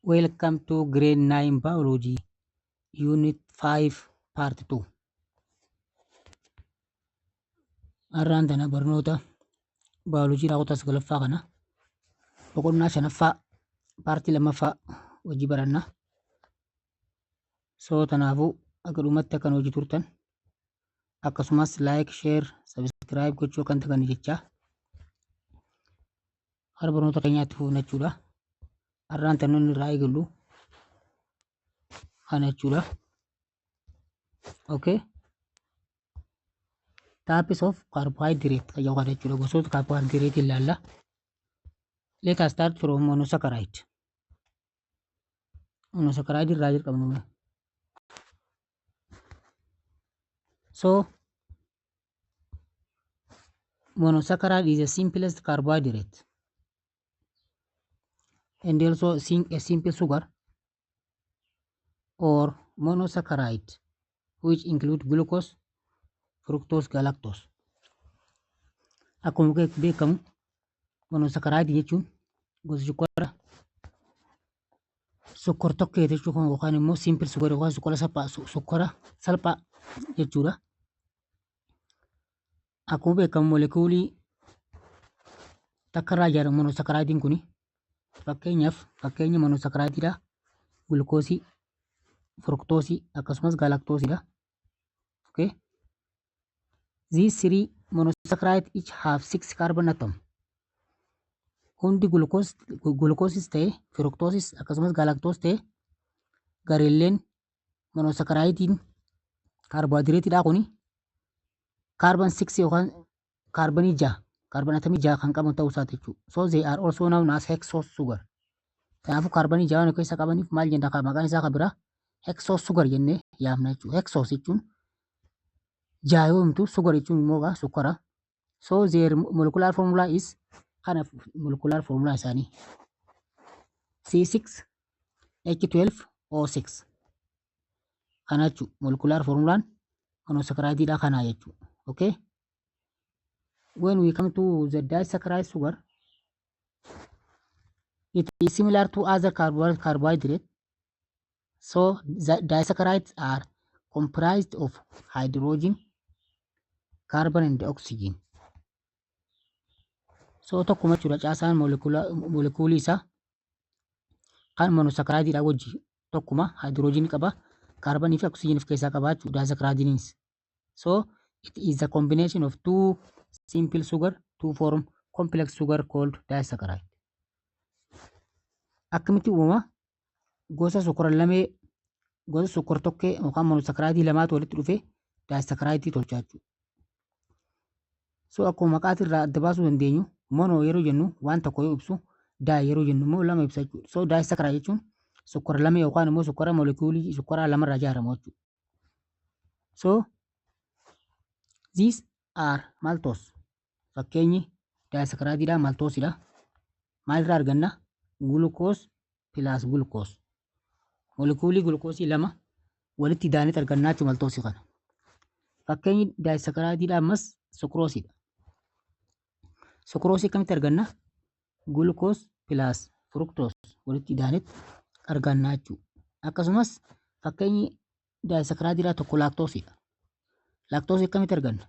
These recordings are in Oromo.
Welcome to grade 9 biology unit 5 part 2. Har'aan tana barnoota baayoloojii kutaa sagalaffaa kana boqonnaa shanaffaa paartii lammaffaa hojii baranna. So tanaafuu akka dhumatti akkan hojii turtan akkasumas like, share, subscribe gochuu akkan tagan jechaa Hara barnoota keenyaatti fufna jechuudha. Har'aan tan nuti irraa eegallu kana jechuudha. Okay. Types of carbohydrate kan jedhu kana jechuudha. Gosoota carbohydrate ilaalla. Let us start from monosaccharide. Monosaccharide irraa jalqabnu. So monosaccharide is the simplest carbohydrate and also a simple sugar or monosaccharide which include glucose, fructose, galactose. Akkuma beekamu monosaccharide jechuun gosa sukkaara sukkar tokkee jechuun yookaan immoo simple sugar yookaan sukkara salphaa sukkara salphaa jechuudha. Akkuma beekamu molekuulii takka irraa ijaaramu monosakaraaydiin kuni. Fakkeenyaaf fakkeenya monosakaraaydiidha. Gulukoosii, fruktoosii akkasumas galaktoosiidha. Okay. These three monosaccharides each have six carbon atom. Hundi gulukoosis ta'e fruktoosis akkasumas galaktoos ta'e gareelleen monosakkaraayidiin kaarboohayidireetiidha kuni kaarban 6 yookaan kaarbanii 6 kaarban atamii 6 kan qaban ta'uu isaati jechuudha. So they are also known as hexose sugar. Kanaafuu kaarbanii 6 waan of keessaa qabaniif maal jenna kan maqaan isaa kan biraa hexose sugar jennee yaamna jechuudha. Hexose jechuun jaha yoo himtu sugar jechuun immoo egaa sukkara. So their molecular formula is kana molecular formula isaanii C6 H12 O6 kana jechuudha. Molecular formulaan monosaccharideidha kana jechuudha. Okay? When we come to the disaccharide sugar, it is similar to other carbohydrate. So the disaccharides are comprised of hydrogen, carbon and oxygen. So tokkuma jechuudha caasaan molekuulii isaa kan monosakaraaydiidha wajji tokkuma hydrogen qaba, kaarbanii fi oxygen of keessaa qaba jechuudha disaccharides. So it is a combination of two simple sugar to form complex sugar called disaccharide. Akkamitti uumama? Gosa sukkara lamee, gosa sukkar tokkee yookaan monosakaraayidii lamaatu walitti dhufee daayisakaraayidii tolcha jechuudha. So akkuma maqaati irraa adda baasuu dandeenyu mono yeroo jennu waan tokko yoo ibsu, di yeroo jennu immoo lama ibsa jechuudha. So disaccharide jechuun sukkara lama yookaan immoo sukkara molekuulii sukkara lamarraa ijaaramu jechuudha. So these are maltose. Fakkeenyi disaccharideidha maltoosidha. Maalirraa arganna? Glucose plus glucose. Molekuulii gulukoosii lama walitti daanee argannaa jechuudha maltoosii kana. Fakkeenyi disaccharideidha ammas sukroosiidha. Sukroosii akkamitti arganna? Glucose plus fructose walitti daanetti argannaa jechuudha. Akkasumas fakkeenyi disaccharideidha tokko laaktoosiidha. Laaktoosii akkamitti arganna?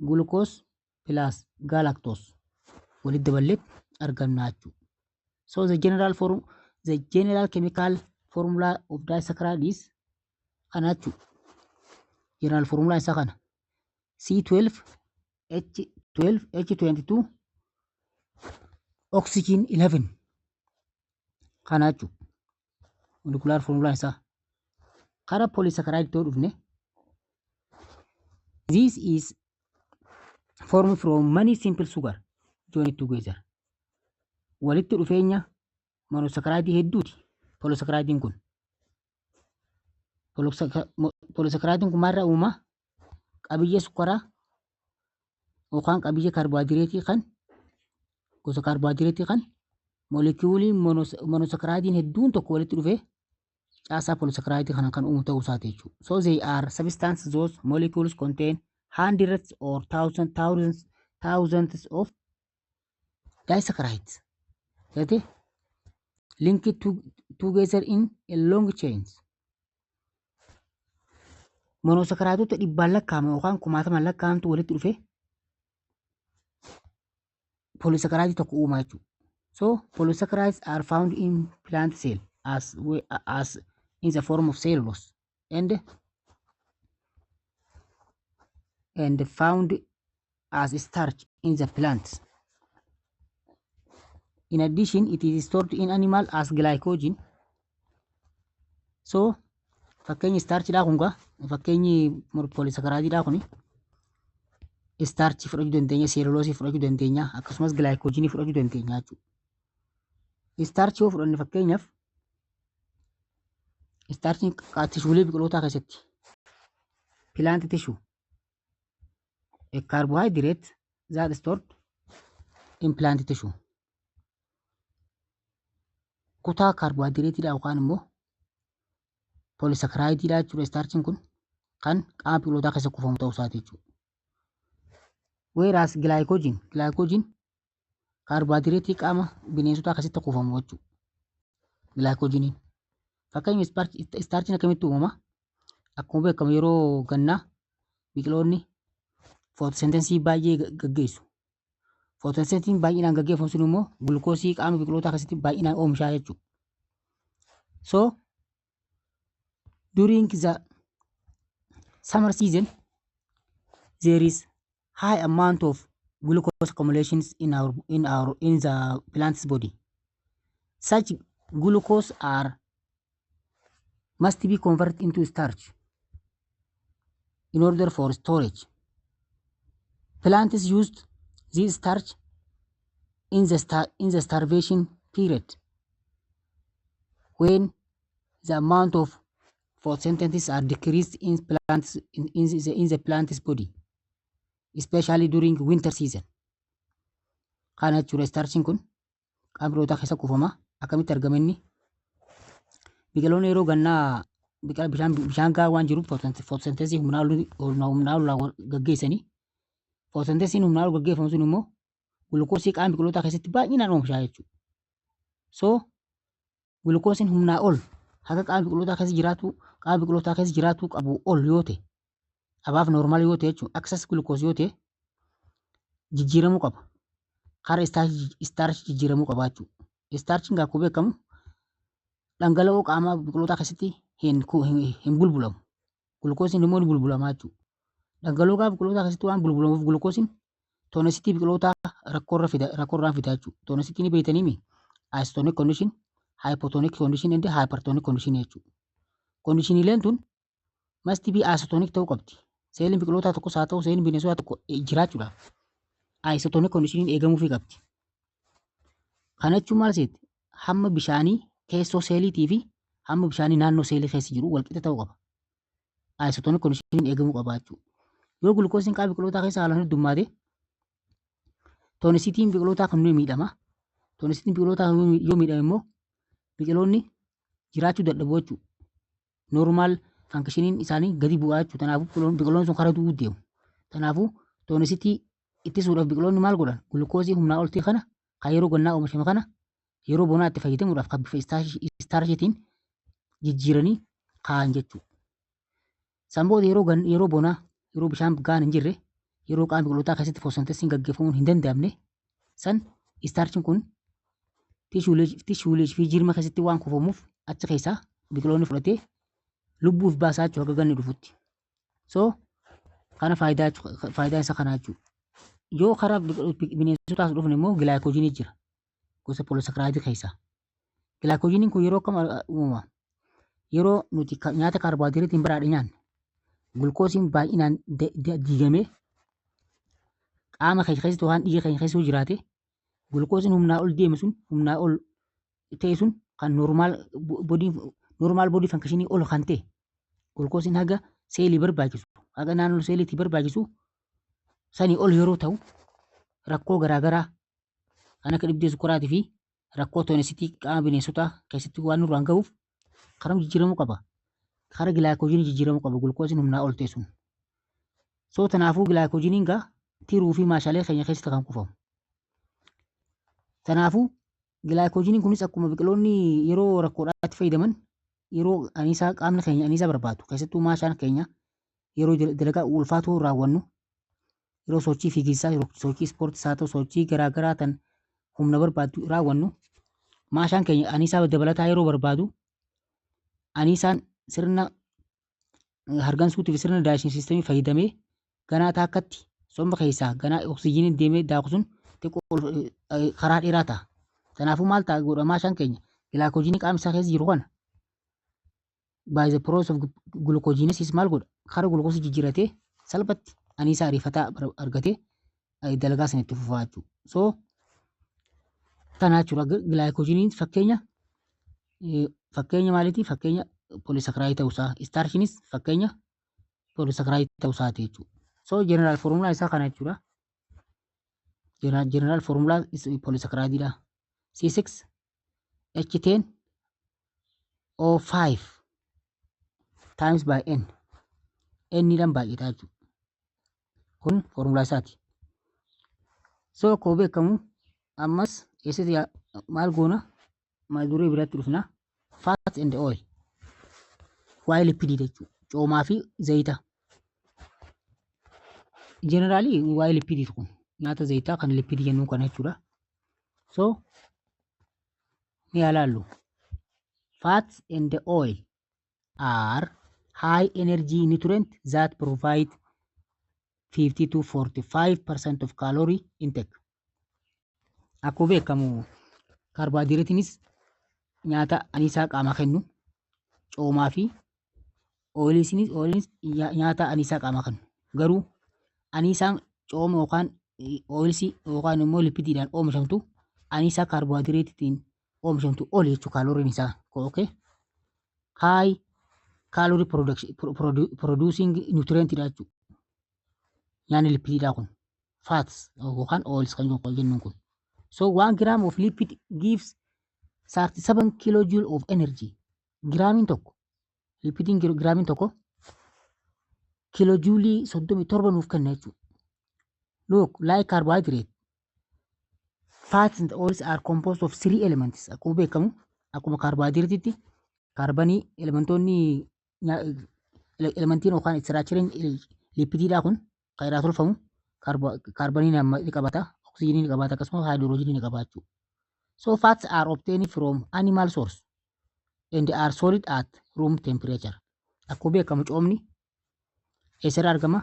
Glucose plus galactose walitti daballeetti argannaa jechuudha. So the general chemical formula of disaccharide is kana jechuudha. General formula isaa kana. C12 H12 H22 oxygen 11 kana jechuudha. Molecular formula isaa. Kara polysaccharide yoo dhufne, this is formed from many simple sugar joined together. Walitti dhufeenya monosaccharidii hedduuti polysaccharidiin kun. Polysaccharidiin kun maalirraa uumama? Qabiyyee sukkaraa yookaan qabiyyee kaarboohayidireetii kan gosa kaarboohayidireetii kan moolekiyuulii monosaccharidiin hedduun tokko walitti dhufee caasaa polysaccharidii kana kan uumu ta'uu isaati jechuudha. So they are substances those molecules contain hundreds or thousands thousands thousands of disaccharides. Gate Linked together in a long chains. Monosaccharidoota dhibbaan lakkaa'aman yookaan kumaataman lakkaa'amantu walitti dhufe polysaccharide tokko uumaa jechuudha. So polysaccharides are found in plant cell as in the form of cellulose and found as starch in the plants. In addition, it is stored in animal as glycogen. So fakkeenyi starchidhaa kun gaa, fakkeenyi polysaccharididhaa kuni starch fudhachuu dandeenya, cellulose fudhachuu dandeenya, akkasumas glycogenii fudhachuu dandeenya jechuudha. Starch yoo fudhanne, fakkeenyaaf, starchiin tishuulee biqilootaa keessatti, plant tissue, a carbohydrate that stored in plant tissue. Kutaa kaarbohaayidireetiidha yookaan immoo polysaccharideidha jechuudha. Starchiin kun kan qaama biqilootaa keessa kuufamu ta'uu isaati jechuudha. Whereas glycogen kaarbohaayidireetii qaama bineensotaa keessatti kuufamu jechuudha. Glycogeniin. Fakkeenya starchiin akkamitti uumama? Akkuma beekamu yeroo gannaa biqiloonni photosynthesisii baay'ee gaggeessu. Photosynthesisiin baay'inaan gaggeeffamu sun immoo gulukoosii qaama biqilootaa keessatti baay'inaan oomishaa jechuudha. So during the summer season there is high amount of glucose accumulations in the plant's body. Such glucose are must be converted into starch in order for storage. Plants used this starch in the starvation period when the amount of photosynthesis are decreased in plants in the plant's body, especially during winter season. Kana jechuudha, starchiin kun qaama biqilootaa keessa kuufama. Akkamitti argama inni? Biqiloonni yeroo gannaa bishaan gahaa waan jiruuf photosynthesis humnaa ol gaggeessanii, photosynthesiin humnaa ol gaggeeffamu sun immoo gulukoosii qaama biqilootaa keessatti baay'inaan oomishaa jechuudha. So gulukoosiin humnaa ol haga qaama biqilootaa keessa jiraatu qabu ol yoo ta'e, above normal yoo ta'e jechuudha, excess glucose yoo ta'e, jijjiiramuu qaba. Karaa starch jijjiiramuu qaba jechuudha. Starchiin akkuma beekamu dhangala'oo qaama biqilootaa keessatti hin bulbulamu. Gulukoosiin immoo ni bulbulama jechuudha. Dhangala'oo qaama biqilootaa keessatti waan bulbulamuuf gulukoosiin tonicity biqilootaa rakkoorraan fida jechuudha. Tonicity ni beektanii mi? Isotonic condition, hypotonic condition and hypertonic condition jechuudha. Conditioniileen tun must be isotonic ta'uu qabdi. Seeliin biqilootaa tokkos haa ta'u seeliin bineensotaa tokko jiraachuudhaaf isotonic conditioniin eegamuufii qabdi. Kana jechuun maal seeti? Hamma bishaanii keessoo seeliitii fi hamma bishaanii naannoo seelii keessa jiru walqixa ta'uu qaba. Isotonic conditioniin eegamuu qaba jechuudha. Yoo gulukoosiin qaama biqilootaa keessa haalaan heddummaate, tonicityn biqilootaa kan ni miidhama. Tonicityn biqilootaa yoo miidhame immoo biqiloonni jiraachuu dadhabu jechuudha. Normal functioniin isaanii gadi bu'aa jechuudha. Kanaafuu biqiloonni sun karaa du'uu deemu. Kanaafuu tonicity ittisuudhaaf biqiloonni maal godhan? Gulukoosii humnaa oltii kana kan yeroo gannaa oomishame kana yeroo bonaa itti fayyadamuudhaaf kan bifa starchiitiin jijjiiranii kaa'an jechuudha. San booda yeroo bonaa, yeroo bishaan gahaan hin jirre, yeroo qaama biqilootaa keessatti photosynthesisiin gaggeeffamuun hin danda'amne san, starchiin kun tishuulee fi jirma keessatti waan kuufamuuf achi keessaa biqiloonni fudhatee lubbuuf baasaa jechuudha haga ganni dhufutti. So kana faayidaa isa kanaa jechuudha. Yoo karaa bineensotaas dhufne immoo glycogenii jira, gosa polysaccharideii keessaa. Glycogeniin kun yeroo akkam uumama? Yeroo nuti nyaata kaarboohayidireetiin badhaadhe nyaanne, gulukoosiin baay'inaan diigamee qaama keenya keessatti yookaan dhiiga keenya keessa yoo jiraate, gulukoosiin humnaa ol deeme sun, humnaa ol ta'e sun, kan normal body functionii ol kan ta'e, gulukoosiin haga seelii barbaachisu, haga naannoo seeliitti barbaachisu sanii ol yeroo ta'u, rakkoo garaagaraa kan akka dhibdee sukkaraatii fi rakkoo tonicity qaama bineensotaa keessatti waan nurraan gahuuf karaa jijjiiramuu qaba. Karaa glycogenii jijjiiramuu qaba gulukoosiin humnaa ol ta'e sun. So kanaafuu glycogeniin gaa tiruu fi maashaalee keenya keessatti kan kuufamu. Kanaafuu Glycogeniin kunis akkuma biqiloonni yeroo rakkoodhaatti fayyadaman, yeroo aniisaa qaamni keenya aniisaa barbaadu, keessattuu maashaan keenya yeroo dalagaa ulfaatuu raawwannu, yeroo sochii fiiginsaa, sochii ispoortii haa ta'u, sochii garaagaraa tan humna barbaadu raawwannu, maashaan keenya aniisaa dabalataa yeroo barbaadu, aniisaan sirna hargansuutii fi sirna digestion systemii fayyadamee ganaa taakkatti somba keessaa ganaa oksijiiniin deemee daaku sun xiqqoo karaa dheeraa ta'a. Kanaafuu maal ta'a godha? Maashaan keenya glycogenii qaama isaa keessa jiru kana by the process of glucogenesis maal godha? Karaa gulukoosii jijjiiratee salphatti aniisaa ariifataa argatee dalagaa sana itti fufaa jechuudha. So kana jechuudha. Glycogeniin fakkeenya maaliiti? Fakkeenya polysaccharide ta'uusaa. Starchiinis fakkeenya polysaccharide ta'uusaati jechuudha. So general formula isaa kana jechuudha. General formula polysaccharideidha. C6 H10 O5 times by N. N dhaan baay'ata jechuudha. Kun formulaa isaati. So akkuma beekamu ammas eessatti maal goona? Maal duree biratti dhufna? Fat and oil. Waa'ee lipidii jechuudha. Coomaa fi zayita. Generally waa'ee lipidii kun nyaata zayitaa kan lipidii jennuun kana jechuudha. So ni ilaallu. Fats and oil are high energy nutrient that provide 50 to 45% of calorie intake. Akkuma beekamu kaarboohayidireetiinis nyaata aniisaa qaamaa kennu, coomaa fi oiliinis nyaata aniisaa qaamaa kennu. Garuu aniisaan cooma yookaan oilsii yookaan immoo lipidiidhaan oomishamtu aniisaa kaarboohayidireetiitiin oomishamtu ol jechuu kaalooriin isaa. Okay? High calorie production producing nutrient dha jechuudha. Nyaanni lipidiidhaa kun fats yookaan oils kan jennuun kun. So 1 gram of lipid gives 37 kilojoule of energy. Giraamiin tokko, lipidiin giraamiin tokko kilojuulii 37 nuuf kenna jechuudha. Look, like carbohydrate, fats and oils are composed of three elements. Akkuma beekamu akkuma kaarboohayidireetitti kaarbanii elementoonni elementiin yookaan structureiin lipidiidhaa kun kan irraa tolfamu kaarbanii ni qabata, oksijiinii ni qabata, akkasumas haayidroojinii ni qaba jechuudha. So fats are obtained from animal source and are solid at room temperature. Akkuma beekamu coomni eessarraa argama?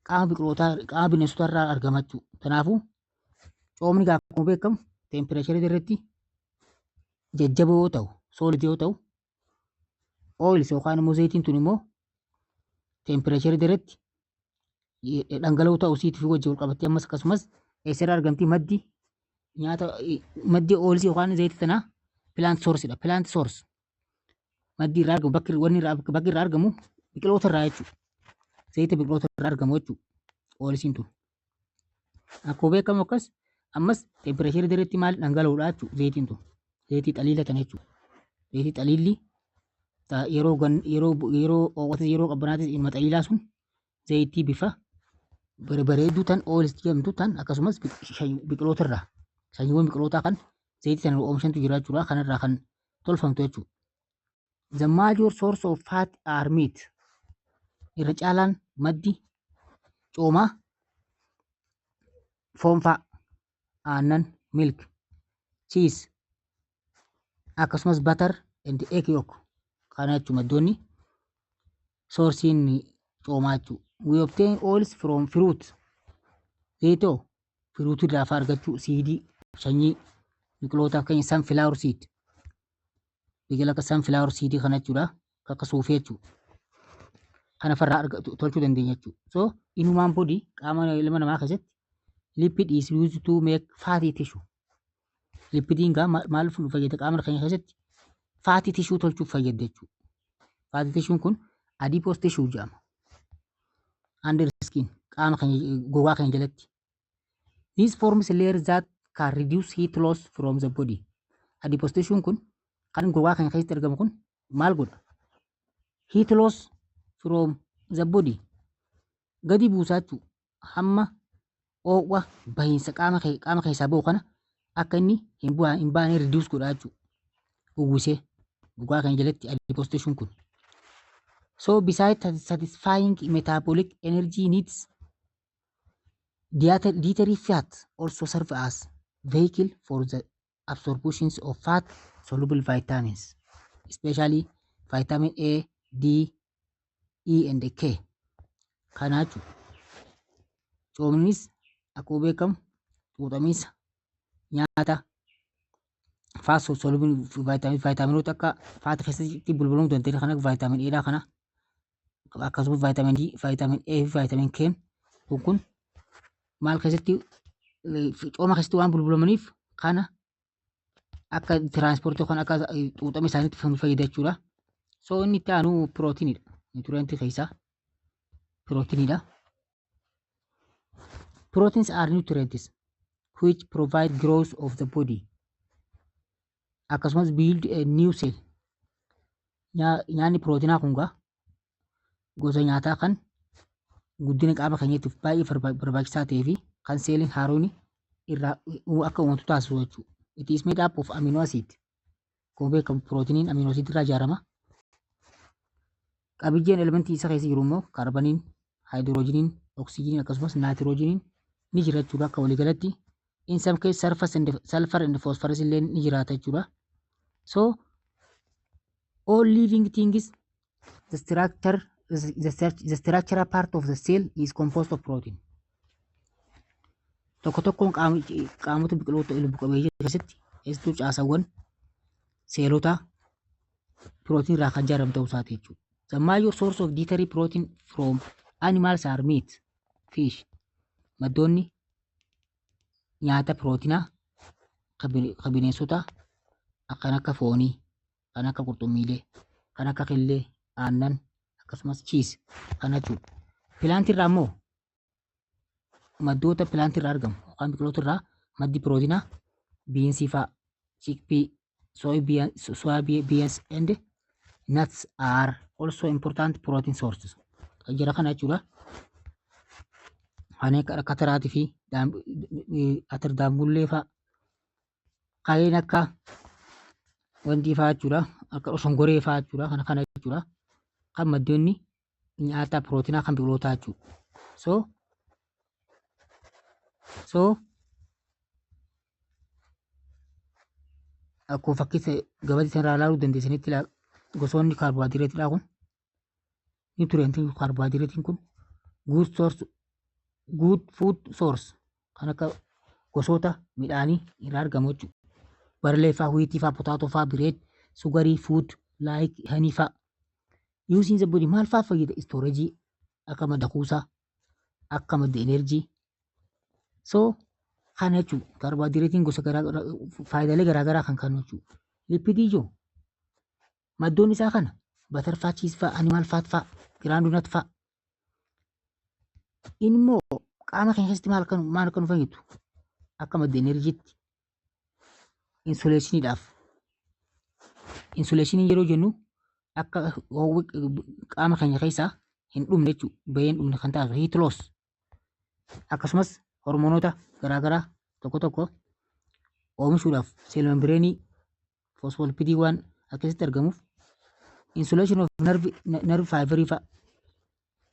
Qaama biqilootaa, qaama bineensotaa irraa argama jechuudha. Kanaafuu coomni akkuma beekamu temperature irratti jajjaboo yoo ta'u, solid yoo ta'u, oils yookaan immoo zayitiin tun immoo temperature irratti dhangala'oo ta'uu isiitii fi wajjin wal qabattee ammas akkasumas eessarraa argamti? Maddi nyaata, maddi oilsii yookaan zayitii tanaa plant source dha. Plant source maddi irraa argamu, bakki wanni irraa bakki irraa argamu biqiloota irraa jechuudha. Zayita biqiloota irraa argamu jechuudha oilsiin tun. Akkuma beekamu akkas ammas temperature irratti maal dhangala'oodha jechuudha zayitiin tun. Zayitii xaliila tana jechuudha. Zayitii xaliilli yeroo yeroo oowwatis yeroo qabbanaatis ilma xaliilaa sun zayitii bifa bareedduu tan oils jedhamtu tan akkasumas biqiloota irraa, sanyiiwwan biqilootaa kan zayitii sana oomishantu jira jechuudha. Kanarraa kan tolfamtu jechuudha. The major source of fat are meat. Irra caalaan maddi coomaa foon fa'a, aannan, milk, cheese, akkasumas butter and egg yolk. Kana jechuun maddoonni sourceiin coomaa jechuudha. We obtain oils from fruit. Zayitoo fruitii irraa fa'aa argachuu, seedii, sanyii biqilootaa, fakkeenya sunflower seed. Biqila akka sunflower seed kana jechuudha. Akka suufii jechuudha. Kana farraa tolchuu dandeenya jechuudha. So in human body, qaama ilma namaa keessatti, lipid is used to make fatty tissue. Lipidiin gaa maal fayyada qaama keenya keessatti? Fatty tissue tolchuuf fayyada jechuudha. Fatty tissue kun adipose tissue jedhama. Under skin, qaama keenya gogaa keenya jalatti. This forms layer that can reduce heat loss from the body. Adipose tissue kun kan gogaa keenya keessatti argamu kun maal godha? Heat loss from the body gadi buusaa jechuudha. Hamma oowwa bahiinsa qaama keessaa bahu kana Akka inni hin baane reduce godha jechuudha. Uwwisee gogaa keenya jalatti adipose tissue kun. So besides satisfying metabolic energy needs, dietary fat also serve as vehicle for the absorptions of fat soluble vitamins, especially vitamin A, D, E and K. Kana jechuudha. Coomnis akkuma beekamu xuuxamiinsa nyaata fat soluble vaayitaaminoota akka fat keessatti bulbulamuu danda'an kan akka vitamin A dha kana, akkasumas vitamin D, vitamin A fi vitamin K kun maal keessatti, cooma keessatti waan bulbulamaniif, kana akka tiraanspoortii yookaan akka xuuxama isaaniitti fayyada jechuudha. So inni itti aanu pirootiinidha. Nutrientii keessaa pirootiinidha. Proteins are nutrients which provide growth of the body. Akkasumas build a new cell. Nyaanni pirootinaa kun gaa gosa nyaataa kan guddina qaama keenyaatiif baay'ee barbaachisaa ta'ee fi kan seeliin haaroon irraa akka uumamtu taasisu jechuudha. It is made up of amino acid. Akkuma beekamu pirootiniin amino acid irraa ijaarama. Qabiyyeen elementii isa keessa jiru immoo kaarbaniin, haayidiroojiniin, oksijiiniin akkasumas naayitiroojiiniin ni jira jechuudha akka waliigalatti. In some case sulfur and phosphorus illee ni jiraata jechuudha. So all living things, the structural part of the cell is composed of protein. Tokko tokkoon qaamota biqiloota lubbu qabeeyyii keessatti keessattuu caasawwan seelotaa pirootiin irraa kan ijaaramu ta'uu isaati jechuudha. The major source of dietary protein from animals are meat, fish. Maddoonni nyaata pirootinaa kan bineensotaa kan akka foonii, kan akka qurxummiilee, kan akka killee, aannan akkasumas cheese kana jechuudha. Plantii irraa immoo maddoota plantii irraa argamu yookaan biqiloota irraa maddi pirootinaa beansii fa'a, chickpea, soya beans and nuts are also important protein sources. Jara kana jechuudha. Kanneen akka ataraatii fi atar daambullee fa'a. Kanneen akka wantii fa'a jechuudha. Akka shongoree fa'a jechuudha. Kana kana jechuudha. Kan maddoonni nyaata pirootinaa kan biqilootaa jechuudha. So akkuma fakkii gabatee sanarraa ilaaluu dandeessanitti, gosoonni kaarboohayidireetiidhaa kun, nutrientiin kaarboohayidireetiin kun good source, good food source kan akka gosoota midhaanii irraa argamu jechuudha. Barley fa'aa, wheatii fa'aa, potato fa'aa, bread, sugarii, food like honey fa'aa. Using the body maal fa'aa fayyada? Storage, akka madda kuusaa, akka madda energy. So kana jechuudha. Kaarboohayidireetiin gosa garaa faayidaalee garaa garaa kan kennu jechuudha. Lipidii ijoo maddoon isaa kana butter fa'aa, cheese fa'aa, animal fat fa'aa, groundnut fa'aa. Inni immoo qaama keenya keessatti maal akka nu fayyadu? Akka madda enerjiitti, insulationiidhaaf. Insulationii yeroo jennu akka ho'uun qaama keenya keessaa hin dhumne jechuudha. Bahee hin dhumne kan taasisu heat loss. Akkasumas hormoonota garaagaraa tokko tokko oomishuudhaaf cell membraneii phospholipidii waan akkasitti argamuuf, insulation of nerve fiberii fa'a,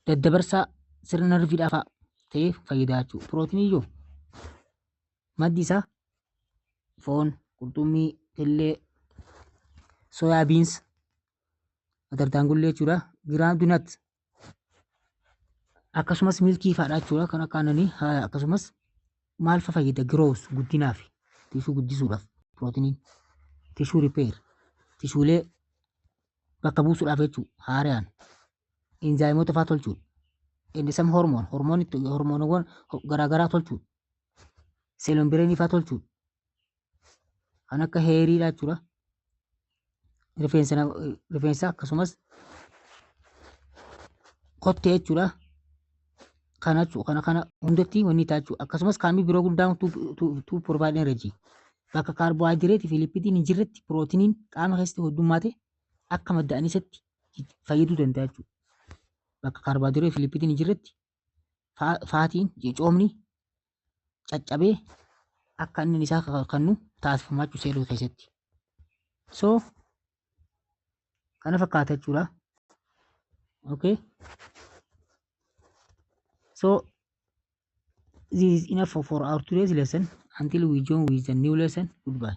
daddabarsaa sirna nerviidhaa fa'a ta'ee fayyadaa jechuudha. Pirootinii iyyuu maddi isaa foon, qurxummii, killee, soya beans, atartaangullee jechuudha. Groundnut akkasumas milkii fa'aadha jechuudha. Kan akka aannanii akkasumas maal fa fayyada? Growth, guddinaaf, tissue guddisuudhaaf pirootiniin, tissue repair, tissuelee bakka buusuudhaaf jechuudha haaraan, enzymeoota fa'aa tolchuudha. Inni some hormone, hormoonawwan garaagaraa tolchuudha. Cell membraneii fa'aa tolchuudha. Kan akka hairiidha jechuudha. Rifeensa akkasumas kottee jechuudha. Kana jechuudha. Kana hundatti wanni ta'a jechuudha. Akkasumas qaamni biroo guddaan to provide energy. Bakka kaarboohayidireetii fi lipidiin hin jirretti pirootiniin qaama keessatti heddummaate akka madda anniisaatti fayyaduu danda'a jechuudha. Bakka kaarboohayidireetii fi lipidiin hin jirretti fatiin, coomni caccabee Akka inni isaa kennu taasifamaa jechuudha seelota keessatti. So kana fakkaata jechuudha. Okay. So this is enough for our today's lesson. Until we join with the new lesson, goodbye.